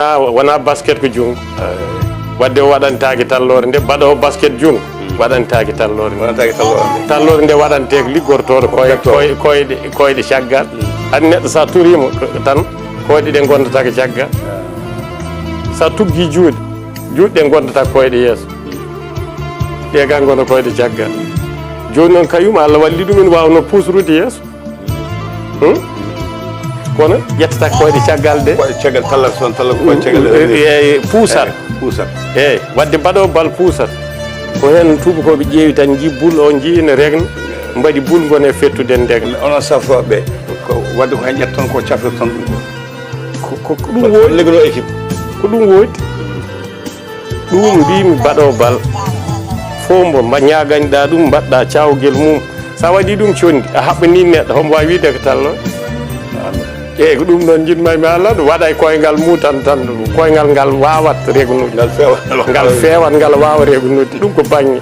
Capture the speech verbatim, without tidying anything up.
wonaa, wonaa basket ko junngo. Waɗde o waɗantaake talloore nde, baɗoowo basket junngo waɗantaake talloore nde. Waɗantaake talloore nde. Talloore nde waɗanteeko liggortooɗo koy-, koy-, koyɗe, koyɗe caggal. Hannde neɗɗo so a turiima tan, koyɗe ɗe ngondataa ko caggal. So a tuggii juuɗe, juuɗe ɗe ngondataa koyɗe yeeso. Ɗe gaa ngona koyɗe caggal. Jooni noon kañum Allah walli ɗum ene waawnoo puusrude yeeso. Hmm? Kono ƴettata koyɗe caggal de. Koyɗe caggal talla son, talla koyɗe caggal. Eh, eh, puusat. Eh, puusat. Eeyi, waɗde baɗoowo bal puusat. Ko heen tuubakooɓe ƴeewi tan, njii bul o, njii ene regna, mbaɗi bul, ngoni e fettude ndegna. Onon safooɓe, ko waɗde ko heen ƴetton ko cafrirton ɗum ko. Ko, ko, ko ɗum woodi. Liggoroo équipe. Ko ɗum woodi. Ɗum mbiymi baɗoowo bal. Fof mbo mba-, ñaaganiɗaa ɗum, mbaɗɗaa caawgel mum. So a waɗii ɗum conndi, a haɓɓanii neɗɗo, homo waawi wiyde ko tallo. Eeyi, ko ɗum ɗoon njiɗ-mi haalde, waɗa e koyngal mum tan, tan, koyngal ngal waawat reglude. Ngal feewat. Ngal feewat, ngal waawa reglude. Ɗum ko baŋŋe.